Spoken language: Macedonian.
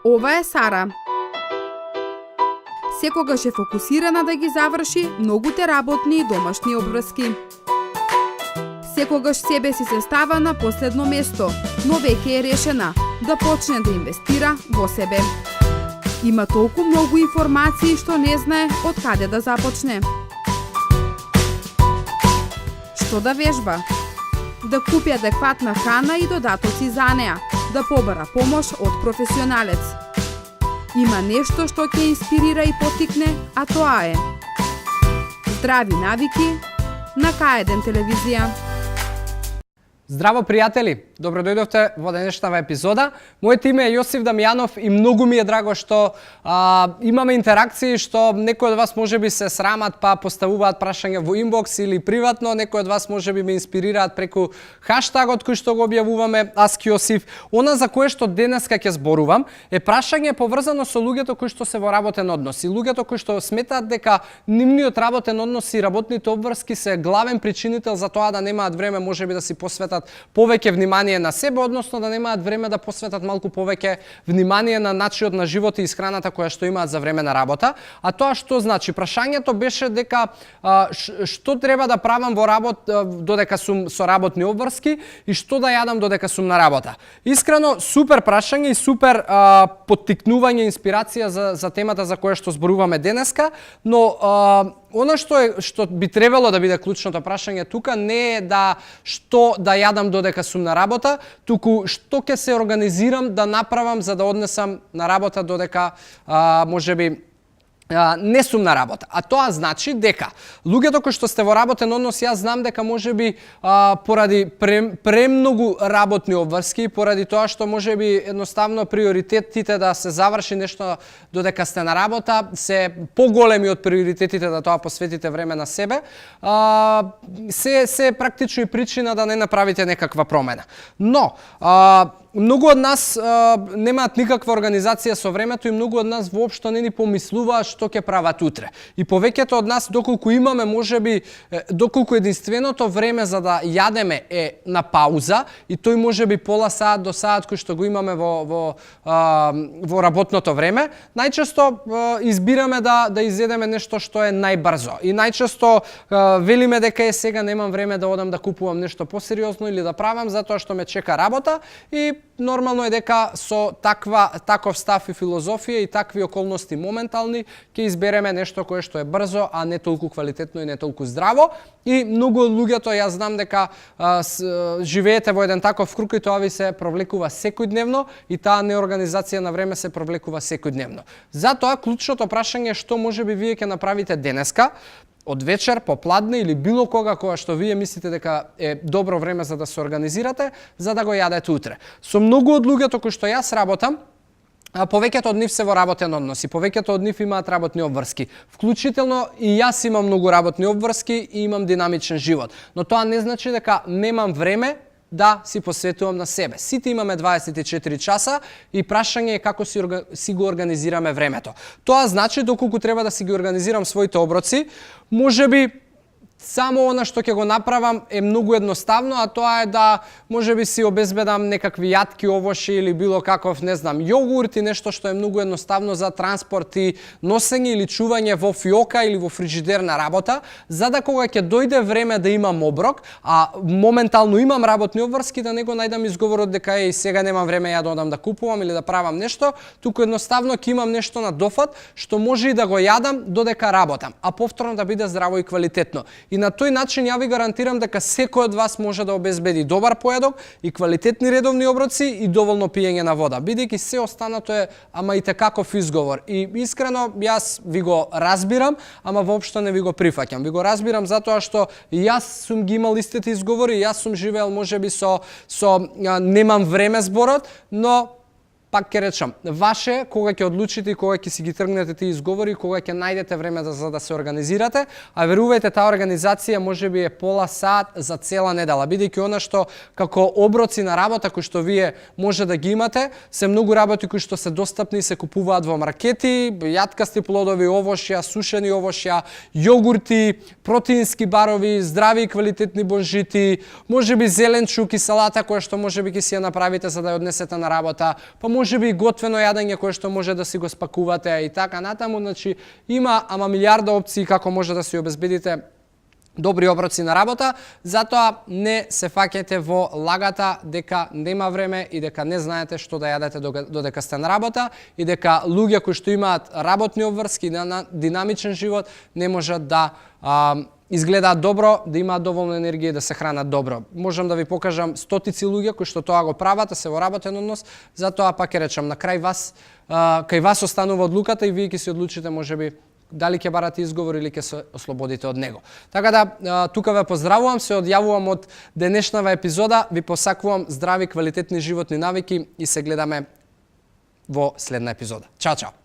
Ова е Сара. Секогаш е фокусирана да ги заврши многуте работни и домашни обврски. Секогаш себе си се става на последно место, но веќе е решена да почне да инвестира во себе. Има толку многу информации што не знае од каде да започне. Што да вежба? Да купи адекватна храна и додатоци за неа, да побара помош од професионалец. Има нешто што ќе инспирира и поттикне, а тоа е здрави навики на К1 телевизија. Здраво, пријатели! Добро дојдовте во денешната епизода. Моето име е Јосиф Дамјанов и многу ми е драго што имаме интеракции, што некои од вас можеби се срамат па поставуваат прашања во инбокс или приватно, некои од вас можеби ме инспирираат преку хаштагот кој што го објавуваме Ask Јосиф. Она за кое што денеска ќе зборувам е прашање поврзано со луѓето кои што се во работен однос и луѓето кои што сметаат дека нивниот работен однос и работните обврски се главен причинител за тоа да немаат време можеби да си посветат повеќе внимание на себе, односно да немаат време да посветат малку повеќе внимание на начинот на живот и исхраната која што имаат за време на работа. А тоа што значи? Прашањето беше дека што треба да правам во додека сум со работни обврски и што да јадам додека сум на работа. Искрено, супер прашање и супер поттикнување, инспирација за темата за која што зборуваме денеска, но она што би требало да биде клучното прашање тука не е што да јадам додека сум на работа, туку што ќе се организирам да направам за да однесам на работа додека можеби не сум на работа. А тоа значи дека луѓето кои што сте во работен однос, јас знам дека можеби поради премногу работни обврски, поради тоа што можеби едноставно приоритетите да се заврши нешто додека сте на работа се поголеми од приоритетите да тоа посветите време на себе, се практично и причина да не направите некаква промена. Но многу од нас немаат никаква организација со времето и многу од нас воопшто не ни помислуваат што ќе прават утре. И повеќето од нас, доколку имаме можеби, доколку единственото време за да јадеме е на пауза, и тој можеби пола саат до саат кој што го имаме во работното време, најчесто избираме да изедеме нешто што е најбрзо. И најчесто велиме дека сега немам време да одам да купувам нешто посериозно или да правам затоа што ме чека работа и нормално е дека со таков став и филозофија и такви околности моментални ќе избереме нешто кое што е брзо, а не толку квалитетно и не толку здраво. И многу од луѓето, јас знам дека живеете во еден таков круг и тоа ви се провлекува секојдневно и таа неорганизација на време се провлекува секојдневно. Затоа клучното прашање е што можеби вие ќе направите денеска, од вечер, попладне или било кога што вие мислите дека е добро време за да се организирате, за да го јадете утре. Со многу од луѓето кои што јас работам, повеќето од нив се во работен однос и повеќето од нив имаат работни обврски. Вклучително и јас имам многу работни обврски и имам динамичен живот. Но тоа не значи дека немам време да си посветувам на себе. Сите имаме 24 часа и прашање е како си го организираме времето. Тоа значи доколку треба да си ги организирам своите оброци, можеби само она што ќе го направам е многу едноставно, а тоа е да можеби си обезбедам некакви јатки овоши или било каков, не знам, јогурт и нешто што е многу едноставно за транспорт и носење или чување во фиока или во фриџидер на работа, за да кога ќе дојде време да имам оброк, а моментално имам работни обврски, да не го најдам изговорот дека и сега немам време ја да одам да купувам или да правам нешто, туку едноставно ќе имам нешто на дофат што може и да го јадам додека работам, а повторно да биде здраво и квалитетно. И на тој начин ја ви гарантирам дека секој од вас може да обезбеди добар поедок и квалитетни редовни оброци и доволно пиење на вода, бидејќи се останато е ама и такаков изговор. И искрено јас ви го разбирам, ама воопшто не ви го прифаќам. Ви го разбирам затоа што јас сум ги имал истите изговори, јас сум живеел можеби со немам време зборот, но пак ќе речам, ваше кога ќе одлучите и кога ќе си ги тргнете тие изговори, кога ќе најдете време за да се организирате, а верувајте, таа организација можеби е пола сат за цела недела, бидејќи она што како оброци на работа кои што вие може да ги имате, се многу работи кои што се достапни и се купуваат во маркети, јаткасти плодови, овошја, сушени овошја, јогурти, протеински барови, здрави и квалитетни бонжити, можеби зеленчук и салата која што можеби ќе си ја направите за да ја однесете на работа, па можеби и готвено јадење кое што може да си го спакувате и така натаму, значи има милиарда опции како може да си обезбедите добри оброци на работа, затоа не се фаќате во лагата дека нема време и дека не знаете што да јадете додека сте на работа и дека луѓе кои што имаат работни обврски на динамичен живот не можат да изгледаат добро, да имаат доволно енергија и да се хранат добро. Можам да ви покажам стотици луѓе кои што тоа го прават, а се во работен однос, затоа пак ќе речам на крај вас, кај вас останува одлуката и вие ќе се одлучите можеби дали ќе барате изговор или ќе се ослободите од него. Така да, тука ве поздравувам, се одјавувам од денешнава епизода, ви посакувам здрави, квалитетни животни навики и се гледаме во следна епизода. Чао, чао!